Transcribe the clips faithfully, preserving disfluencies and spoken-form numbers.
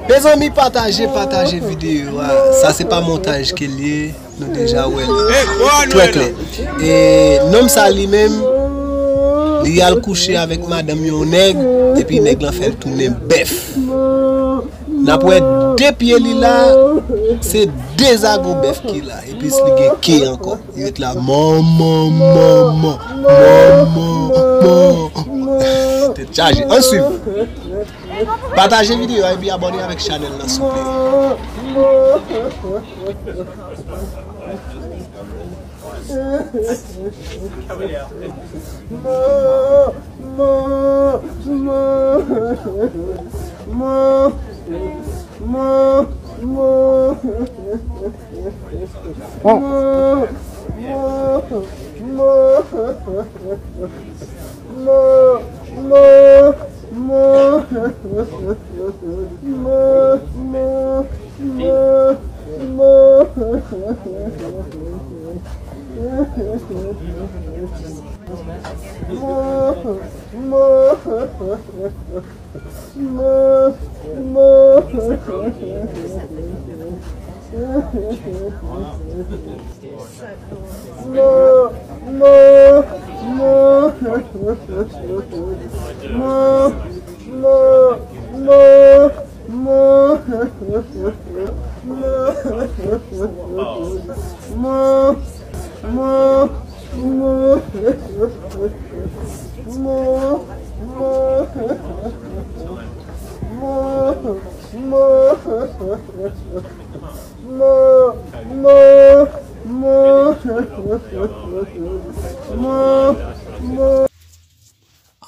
Mezanmi, pataje, pataje videyo a. Sa se pa montaj ke l ye, nou deja wè l. Trè klè. E nonm sa li menm, li al kouche avèk madanm yon nèg, epi nèg lan fè l tounen bèf. N ap wè de pye li la, se de zago bèf ki la, epi li gen ke ankò. Li ret la, manman, manman, manman, manman. Tèt chaje. Ann swiv. Pataje videyo a epi abòne avèk chanèl lan, souple.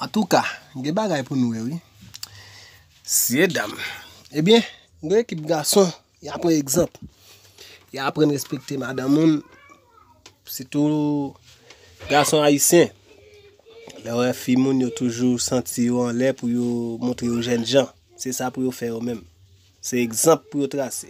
Antouka, gen bagay pou nou wè, wi. Syedam. Ebyen, gen ekip gason, y a pran egzanp. Y a aprann respekte madanm moun, sitou gason ayisyen. Lè w wè fi moun, yo toujou santi yo anlè pou yo montre yo jènjan. Se sa pou yo fè yo menm. Se egzanp pou yo trase.